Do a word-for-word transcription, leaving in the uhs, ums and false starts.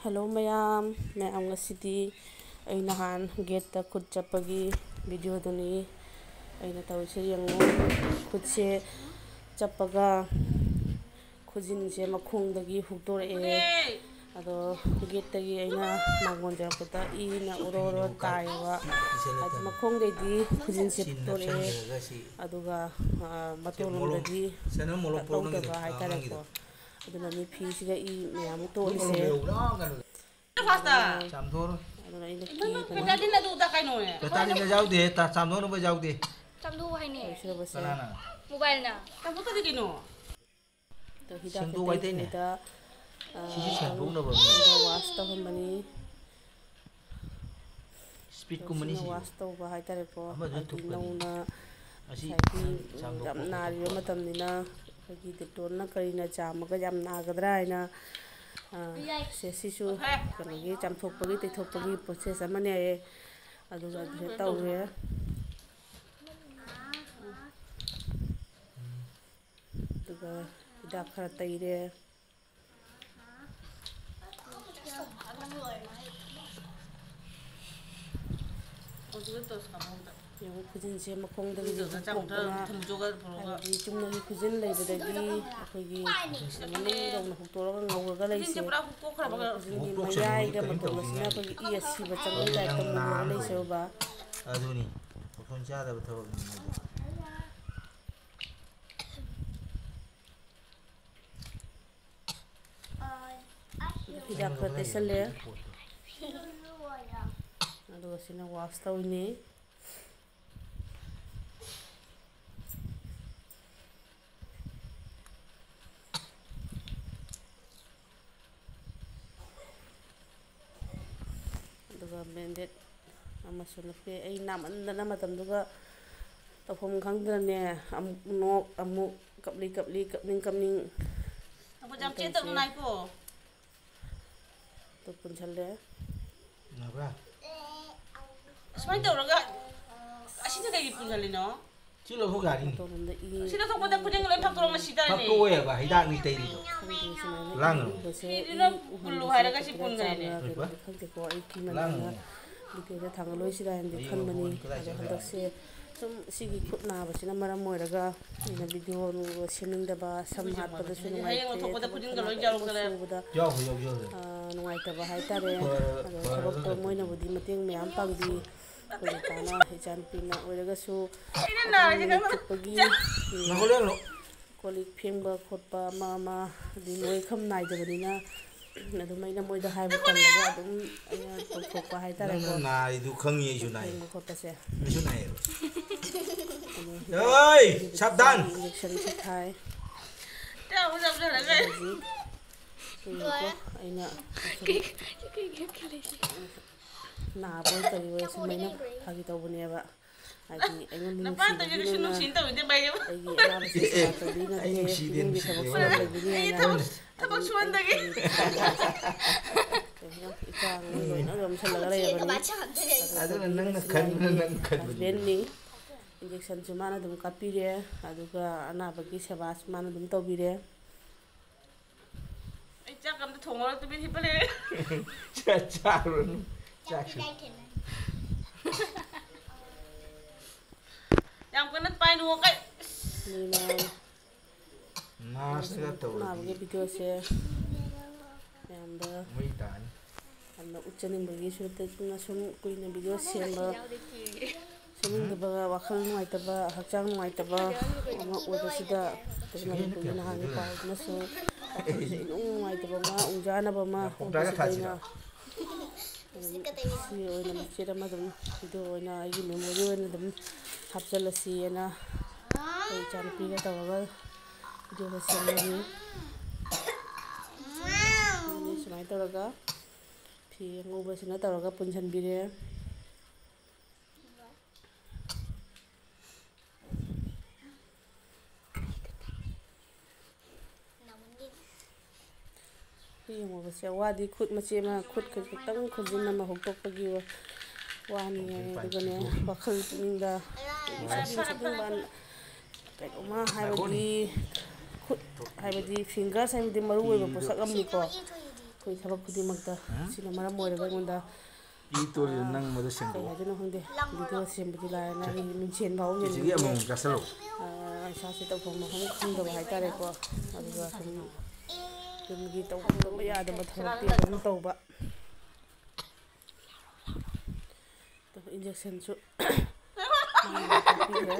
Hello ꯃꯌꯥꯝ, ꯃꯌꯥꯝ ꯉꯁꯤꯗꯤ ꯑꯩ ꯅꯍꯥꯟ ꯒꯦꯠꯇ ꯈꯨꯠ ꯆꯞꯄꯒꯤ ꯚꯤꯗꯤꯑꯣꯗꯨꯅꯤ ꯑꯩꯅ ꯇꯧꯔꯤꯁꯦ꯫ ꯌꯦꯡꯉꯨ, ꯈꯨꯠꯁꯦ ꯆꯞꯄꯒ ꯈꯨꯖꯤꯟꯁꯦ ꯃꯈꯣꯡꯗꯒꯤ ꯍꯨꯛꯇꯣꯔꯛꯑꯦ꯫ ꯑꯗꯣ ꯒꯦꯠꯇꯒꯤ ꯑꯩꯅ ꯃꯥꯡꯒꯣꯟ ꯆꯪꯉꯛꯄꯗ ꯏꯅ ꯑꯣꯔꯣ ꯑꯣꯔꯣ ꯇꯥꯏꯌꯦꯕ꯫ ꯍꯥꯏꯗꯤ ꯃꯈꯣꯡꯗꯩꯗꯤ ꯈꯨꯖꯤꯟꯁꯦ ꯍꯨꯛꯇꯣꯔꯛꯑꯦ, ꯑꯗꯨꯒ, ꯑ, ꯃꯇꯣꯟꯂꯣꯝꯗꯗꯤ ꯇꯧꯗꯕ ꯍꯥꯏꯇꯥꯔꯦꯀꯣ꯫ ꯑꯗꯨꯅꯅꯤ ꯐꯤꯁꯤꯒ ꯏ ꯃꯌꯥꯝ ꯑꯃ ꯇꯣꯛꯏꯁꯦ꯫ ꯐꯥꯁꯇ꯫ ꯆꯥꯝꯊꯣꯛꯑꯣ꯫ ꯑꯗꯨꯅ ꯑꯩꯅ ꯀꯤꯕꯅ ꯕꯦꯇꯥꯗꯤꯟ ꯑꯗꯨꯗ ꯀꯩꯅꯣꯅꯦ꯫ ꯕꯦꯇꯥꯗꯤꯟꯗ ꯌꯥꯎꯗꯦ, ꯇ-, ꯆꯥꯝꯊꯣꯛꯅꯕ ꯌꯥꯎꯗꯦ꯫ ꯆꯥꯝꯊꯣꯛꯎ ꯍꯥꯏꯅꯦ꯫ ꯇꯧꯁꯤꯜꯂꯕꯁꯦ꯫ ꯀꯅꯥꯅ? ꯃꯣꯕꯥꯏꯜꯅ꯫ ꯆꯥꯝꯊꯣꯛꯇꯗꯤ ꯀꯩꯅꯣ? ꯑꯗꯣ ꯍꯤꯗꯥꯛꯁꯦ ꯁꯦꯡꯗꯣꯛ ꯍꯥꯏꯇꯩꯅꯦ꯫ ꯇꯩꯗ꯭ꯔꯤꯉꯩꯗ, ꯑ, ꯁꯤꯁꯨ ꯁꯦꯡꯗꯣꯛꯅꯕ ꯃꯤ꯫ ꯇꯧ-, ꯋꯥꯁ ꯇꯧꯍꯟꯕꯅꯤ꯫ ꯁ꯭ꯄꯤꯠꯀꯨꯝꯕꯅꯤ ꯁꯤꯅ ꯁꯤꯁꯨ꯫ ꯋꯥꯁ ꯇꯧꯕ ꯍꯥꯏꯇꯥꯔꯦꯀꯣ꯫ ꯑꯃꯁꯨ ꯍꯥꯏꯗꯤ ꯊꯨꯞꯄꯅꯤ꯫ ꯅꯧꯅ ꯑꯁꯤ ꯉꯁꯥꯏꯒꯤ ꯅꯪ ꯆꯥꯝꯊꯣꯛꯄ ꯌꯥꯝ ꯅꯥꯔꯤꯕ ꯈꯣꯠꯇꯣꯛꯄ꯫ ꯃꯇꯝꯅꯤꯅ ꯑꯩꯈꯣꯏꯒꯤ ꯗꯦꯇꯣꯜꯅ ꯀꯔꯤꯅ ꯆꯥꯝꯃꯒ ꯌꯥꯝ ꯅꯥꯒꯗ꯭ꯔꯥ ꯍꯥꯏꯅ, ꯑ, ꯁꯦ ꯁꯤꯁꯨ ꯀꯩꯅꯣꯒꯤ ꯆꯥꯝꯊꯣꯛꯄꯒꯤ ꯇꯩꯊꯣꯛꯄꯒꯤ ꯄ꯭ꯔꯣꯁꯦꯁ ꯑꯃꯅꯦ ꯍꯥꯏꯌꯦ꯫ ꯑꯗꯨꯒ ꯑꯗꯨꯁꯨ ꯇꯧꯔꯦ꯫ ꯑꯗꯨꯒ ꯍꯤꯗꯥꯛ ꯈꯔ ꯇꯩꯔꯦ꯫ ꯌꯦꯡꯉꯨ, ꯈꯨꯖꯤꯟꯁꯦ ꯃꯈꯣꯡꯗꯒꯤ ꯍꯨꯛꯇꯣꯛꯇꯅ, ꯍꯥꯏꯕꯗꯤ ꯆꯨꯝꯅꯒꯤ ꯈꯨꯖꯤꯟ ꯂꯩꯕꯗꯒꯤ ꯑꯩꯈꯣꯏꯒꯤ ꯃꯅꯨꯡ ꯌꯧꯅ ꯍꯨꯛꯇꯣꯛꯑꯒ ꯉꯧꯔꯒ ꯂꯩꯁꯦ꯫ ꯈꯨꯖꯤꯟꯒꯤ ꯃꯌꯥꯏꯒ ꯃꯇꯣꯟꯒꯁꯤꯅ ꯑꯩꯈꯣꯏꯒꯤ ꯏ ꯑꯁꯤꯕ ꯆꯪꯕꯒꯤ ꯇꯥꯏꯞꯇ ꯃꯨꯔꯒ ꯂꯩꯁꯦꯕ꯫ ꯑꯗꯨꯅꯤ, ꯃꯈꯣꯟ ꯆꯥꯗꯕ ꯊꯕꯛꯅꯤ ꯃꯣꯏꯗꯣ꯫ ꯍꯤꯗꯥꯛ ꯈꯔ ꯇꯩꯁꯜꯂꯦ꯫ ꯑꯗꯨꯒ ꯁꯤꯅ ꯋꯥꯁ ꯇꯧꯔꯤꯅꯤ꯫ ꯑꯗꯨꯒ ꯕꯦꯟꯗꯦꯠ ꯑꯃꯁꯨ ꯅꯞꯄꯦ꯫ ꯑꯩ ꯅꯥꯃꯟꯗꯅ ꯃꯇꯝꯗꯨꯒ ꯇꯧꯐꯝ ꯈꯪꯗꯅꯅꯦ, ꯑꯃꯨꯛ ꯅꯣꯛ, ꯑꯃꯨꯛ ꯀꯞꯂꯤ ꯀꯞꯂꯤ, ꯀꯞꯅꯤꯡ ꯀꯞꯅꯤꯡ꯫ ꯑꯩꯈꯣꯏ ꯌꯥꯝ ꯆꯦꯠꯇꯕ ꯇꯧꯁꯦ꯫ ꯅꯥꯏꯀꯣ꯫ ꯑꯗꯨ ꯄꯨꯟꯁꯜꯂꯦ꯫ ꯅꯥꯕ꯭ꯔꯥ? ꯑꯁꯨꯃꯥꯏꯅ ꯇꯧꯔꯒ ꯑꯁꯤꯅ ꯀꯩꯒꯤ ꯄꯨꯟꯁꯜꯂꯤꯅꯣ? ꯁꯤ ꯂꯧꯊꯣꯛ ꯌꯥꯔꯤꯅꯤ꯫ ꯃꯇꯣꯟ ꯑꯃꯗ ꯏ ꯁꯤ ꯂꯧꯊꯣꯛꯄꯗ ꯈꯨꯗꯤꯡ ꯂꯣꯏ ꯐꯛꯇꯣꯛꯑꯒ ꯁꯤꯗꯔꯅꯤ꯫ ꯐꯛꯇꯣꯛꯑꯦꯕ ꯍꯤꯗꯥꯛꯅꯤ ꯇꯩꯔꯤꯗꯣ꯫ ꯈꯪꯗꯦ, ꯁꯨꯃꯥꯏꯅ ꯂꯥꯡꯒꯅꯨ꯫ ꯏ ꯎꯕꯁꯦ, ꯁꯤꯗꯨꯅ ꯏ ꯎꯍꯟꯕꯁꯦ ꯄꯨꯜꯂꯨ ꯍꯥꯏꯔꯒ ꯁꯤ ꯀꯩꯗꯧꯕꯩ ꯄꯨꯟꯈ꯭ꯔꯦꯅꯦ꯫ ꯆꯥꯕ꯭ꯔꯥ, ꯀꯩꯅꯣꯗꯤ ꯈꯪꯗꯦꯀꯣ, ꯑꯩ ꯀꯤꯃꯟꯗꯅ ꯂꯥꯡꯒꯅꯨ꯫ ꯚꯤꯗꯤꯑꯣꯗ ꯊꯥꯡꯒꯠꯂꯣꯏꯁꯤꯔꯥ ꯍꯥꯏꯅꯗꯤ ꯍꯌꯦꯡ ꯈꯟꯕꯅꯤ꯫ ꯂꯧꯊꯣꯛꯑꯅꯤ, ꯀꯗꯥꯏ ꯑꯗꯣ ꯆꯠꯈ꯭ꯔꯦ? ꯍꯟꯗꯛꯁꯦ ꯁꯨꯝ ꯁꯤꯒꯤ ꯈꯨꯠ ꯅꯥꯕꯁꯤꯅ ꯃꯔꯝ ꯑꯣꯏꯔꯒ ꯑꯩꯅ ꯚꯤꯗꯤꯑꯣ ꯅꯨꯡꯗꯤꯑꯣ ꯁꯦꯝꯅꯤꯡꯗꯕ, ꯁꯝ ꯍꯥꯠꯄꯗꯁꯨ ꯍꯌꯦꯡ ꯅꯨꯡꯉꯥꯏꯇꯦ, ꯂꯧꯊꯣꯛꯄꯗ ꯊꯕꯛ ꯈꯨꯗꯤꯡꯒ ꯂꯣꯏ ꯁꯅꯥꯗ ꯑꯃꯨꯛ ꯌꯥꯎꯔꯛꯇꯅ꯫ ꯁꯨꯕꯗ, ꯌꯥꯎꯈ꯭ꯔꯦ, ꯌꯥꯎꯈ꯭ꯔꯦ, ꯌꯥꯎꯈ꯭ꯔꯦ꯫ ꯑ, ꯅꯨꯡꯉꯥꯏꯇꯕ ꯍꯥꯏꯇꯥꯔꯦ꯫ ꯍꯣꯏ, ꯍꯣꯏ, ꯑꯗꯣ ꯍꯣꯏ, ꯊꯕꯛꯇꯣ ꯍꯣꯏ, ꯍꯣꯏ꯫ ꯃꯣꯏꯅꯕꯨꯗꯤ ꯃꯇꯦꯡ ꯃꯌꯥꯝ ꯄꯥꯡꯕꯤ꯫ ꯑꯩꯈꯣꯏ ꯅꯨꯄꯥꯅ ꯏꯆꯥꯅꯨꯄꯤꯅ ꯑꯣꯏꯔꯒꯁꯨ ꯑꯩꯅ ꯅꯥꯔꯤꯁꯦ ꯅꯨꯃꯤꯠ ꯈꯪꯕ꯭ꯔꯥ? ꯆꯨꯞꯄꯒꯤ, ꯎꯝ, ꯉꯥꯏꯈꯣ, ꯂꯩꯔꯝꯃꯣ꯫ ꯀꯣꯜ ꯂꯤꯛ ꯐꯦꯡꯕ ꯈꯣꯠꯄ ꯑꯃ ꯑꯃ, ꯑꯗꯩ ꯃꯣꯏ ꯈꯝ ꯅꯥꯏꯗꯕꯅꯤꯅ ꯑꯗꯨꯝ ꯑꯩꯅ ꯃꯣꯏꯗ ꯍꯥꯏꯕ ꯇꯜꯂꯒ ꯑꯗꯨꯝ ꯑꯩꯅ ꯇꯧꯊꯣꯛꯄ ꯍꯥꯏꯇꯥꯔꯦꯀꯣ꯫ ꯅꯪꯅ ꯅꯥꯔꯤꯗꯨ ꯈꯪꯉꯤ, ꯑꯩꯁꯨ ꯅꯥꯏ꯫ ꯐꯦꯡꯕ ꯈꯣꯠꯄꯁꯦ꯫ ꯑꯩꯁꯨ ꯅꯥꯏꯌꯦꯕ꯫ ꯑꯗꯣ ꯍꯤꯗꯥꯛ ꯑꯣꯏ, ꯁꯥꯕꯙꯥꯟ! ꯏꯟꯖꯦꯛꯁꯟꯁꯨ ꯊꯥꯏ꯫ ꯆꯥꯕ ꯆꯥꯕ ꯆꯥꯕ꯫ ꯍꯧꯖꯤꯛ ꯌꯦꯡꯉꯨꯀꯣ, ꯑꯩꯅ ꯅꯥꯕꯣꯏ ꯀꯔꯤꯕꯣꯏ ꯁꯨꯃꯥꯏꯅ ꯐꯥꯒꯤ ꯇꯧꯕꯅꯦꯕ꯫ ꯍꯥꯏꯗꯤ ꯑꯩꯉꯣꯟꯗ ꯅꯄꯥꯗꯒꯤ ꯀꯩꯁꯨ ꯅꯨꯡꯁꯤꯕꯤꯗꯨꯅ ꯅꯨꯡꯁꯤꯅ ꯇꯧꯕꯤꯗꯦ ꯃꯥꯏꯅꯦꯕ꯫ ꯑꯩꯒꯤ ꯑꯅꯥꯕꯁꯦ ꯑꯦ, ꯑꯦ, ꯁꯦꯕꯥ ꯇꯧꯕꯤ ꯑꯩ ꯅꯠꯇꯦ, ꯅꯨꯡꯁꯤꯗꯦ, ꯏꯃꯨꯡꯒꯤ ꯊꯕꯛ ꯅꯨꯡꯁꯤꯗꯦ, ꯁꯨꯍꯟꯕꯒꯤꯅꯦꯅ ꯍꯣꯏꯅꯦ꯫ ꯊꯕꯛ, ꯊꯕꯛ ꯑꯗꯨꯝ ꯁꯨꯍꯟꯕꯒꯤ꯫ ꯀꯩꯅꯣ, ꯏꯆꯥ ꯑꯉꯥꯡ ꯂꯣꯏꯅ ꯌꯣꯝꯁꯜꯂꯒ ꯂꯩꯔꯕꯅꯤ꯫ ꯑꯗꯨꯅ ꯅꯪꯅ ꯈꯟꯕꯅ ꯅꯪ ꯈꯟꯕꯅꯤ꯫ ꯍꯁꯕꯦꯟꯅꯤ꯫ ꯏꯟꯖꯦꯛꯁꯟꯁꯨ ꯃꯥꯅ ꯑꯗꯨꯝ ꯀꯥꯞꯄꯤꯔꯦ, ꯑꯗꯨꯒ ꯑꯅꯥꯕꯒꯤ ꯁꯦꯕꯥꯁꯨ ꯃꯥꯅ ꯑꯗꯨꯝ ꯇꯧꯕꯤꯔꯦ꯫ ꯑꯩ ꯆꯥꯛ ꯑꯝꯇ ꯊꯣꯡꯉꯔꯣꯏ, ꯇꯨꯃꯤꯟ ꯍꯤꯞꯄ ꯂꯩꯔꯦ꯫ ꯆꯥ-, ꯆꯥꯔꯨꯔꯅꯨ꯫ ꯆꯥꯛꯁꯨ꯫ ꯌꯥꯝ ꯀꯟꯅ ꯄꯥꯏꯅꯨ, ꯀꯩ꯫ ꯅꯥꯕꯒꯤ ꯇꯧꯔꯗꯤ ꯚꯤꯗꯤꯑꯣꯁꯦ ꯃꯌꯥꯝꯗ ꯃꯩ ꯇꯥꯅꯤ꯫ ꯌꯥꯝꯅ ꯎꯠꯆꯅꯤꯡꯕꯒꯤꯁꯨ ꯅꯠꯇꯅ ꯁꯨꯝ ꯀꯨꯏꯅ ꯚꯤꯗꯤꯑꯣ ꯁꯦꯝꯕ ꯁꯦꯝꯅꯤꯡꯗꯕ, ꯋꯥꯈꯜ ꯅꯨꯡꯉꯥꯏꯇꯕ, ꯍꯛꯆꯥꯡ ꯅꯨꯡꯉꯥꯏꯇꯕ ꯑꯃ ꯑꯣꯏꯕꯁꯤꯗ ꯑꯩꯈꯣꯏ ꯃꯅꯤꯄꯨꯔꯒꯤ ꯅꯍꯥꯒꯤ ꯄꯥꯎꯗꯨꯅꯁꯨ ꯋꯥꯈꯜꯁꯦ ꯏꯅꯨꯡ ꯅꯨꯡꯉꯥꯏꯇꯕ ꯑꯃ, ꯎꯟꯖꯥꯅꯕ ꯑꯃ ꯌꯥ, ꯄꯣꯛꯇꯥꯏꯒ ꯑꯣꯏꯕꯁꯤꯗ ꯑꯩꯅ ꯊꯥꯁꯤꯔꯣ? ꯑꯗꯨꯝ ꯁꯤ ꯑꯣꯏꯅ ꯃꯆꯦꯠ ꯑꯃ ꯑꯗꯨꯝ ꯚꯤꯗꯤꯑꯣ ꯑꯣꯏꯅ ꯑꯩꯒꯤ ꯃꯦꯃꯣꯔꯤ ꯑꯣꯏꯅ ꯑꯗꯨꯝ ꯍꯥꯞꯆꯤꯜꯂꯁꯤꯑꯅ ꯑꯩꯈꯣꯏ ꯏꯆꯥꯅꯨꯄꯤꯒ ꯇꯧꯔꯒ ꯚꯤꯗꯤꯑꯣꯗꯣ ꯁꯦꯝꯕꯅꯤ꯫ ꯑꯗꯨꯅꯤ ꯁꯨꯃꯥꯏꯅ ꯇꯧꯔꯒ ꯐꯤ ꯑꯉꯧꯕꯁꯤꯅ ꯇꯧꯔꯒ ꯄꯨꯟꯁꯤꯟꯕꯤꯔꯦ꯫ ꯌꯦꯡꯉꯣꯕꯁꯦ, ꯋꯥꯗꯤ ꯈꯨꯠ ꯃꯆꯦ ꯑꯃ, ꯈꯨꯠ ꯈꯛꯇꯪ ꯈꯨꯖꯤꯟ ꯑꯃ ꯍꯧꯗꯣꯛꯄꯒꯤ ꯋꯥꯅꯤ ꯍꯥꯏ꯫ ꯑꯗꯨꯒꯅꯦ, ꯋꯥꯈꯜ ꯄꯨꯛꯅꯤꯡꯗ ꯏꯁꯥꯒꯤ ꯃꯁꯛ ꯈꯪꯕ ꯀꯩꯅꯣꯝꯃ ꯍꯥꯏꯕꯗꯤ ꯈꯨꯠ ꯍꯥꯏꯕꯗꯤ fingers ꯍꯥꯏꯕꯗꯤ ꯃꯔꯨ ꯑꯣꯏꯕ ꯄꯣꯠꯁꯛ ꯑꯃꯅꯤꯀꯣ꯫ ꯑꯩꯈꯣꯏ ꯊꯕꯛ ꯈꯨꯗꯤꯡꯃꯛꯇ ꯁꯤꯅ ꯃꯔꯝ ꯑꯣꯏꯔꯒ ꯑꯩꯉꯣꯟꯗ ꯏ ꯇꯣꯜꯂꯤꯗꯣ ꯅꯪ ꯃꯗꯨ ꯀꯩ ꯁꯦꯡꯗꯣꯛꯑꯣ꯫ ꯍꯥꯏꯗꯣꯏꯅꯣ ꯈꯪꯗꯦ꯫ ꯚꯤꯗꯤꯑꯣ ꯁꯦꯝꯕꯗꯤ ꯂꯥꯏꯔꯅ ꯑꯩ ꯃꯤꯡꯁꯦꯟ ꯐꯥꯎ ꯁꯤꯒꯤ ꯌꯦꯡꯅꯤꯡꯗꯦ꯫ ꯑꯃꯃꯝ ꯆꯥꯁꯤꯜꯂꯣ꯫ ꯑ, ꯏꯁꯥꯁꯦ ꯇꯧꯐꯝ ꯃꯐꯝ ꯈꯪꯗꯕ ꯍꯥꯏꯇꯥꯔꯦꯀꯣ꯫ ꯑꯗꯨꯒ ꯁꯨꯝ ꯌꯨꯝꯒꯤ ꯇꯧꯗꯕ ꯌꯥꯗꯕ ꯊꯕꯛꯇꯤ ꯑꯗꯨꯝ ꯇꯧꯕ꯫ ꯑꯗꯨꯒ injectionꯁꯨ ꯃꯥꯅ ꯀꯥꯞꯄꯤꯈ꯭ꯔꯦ꯫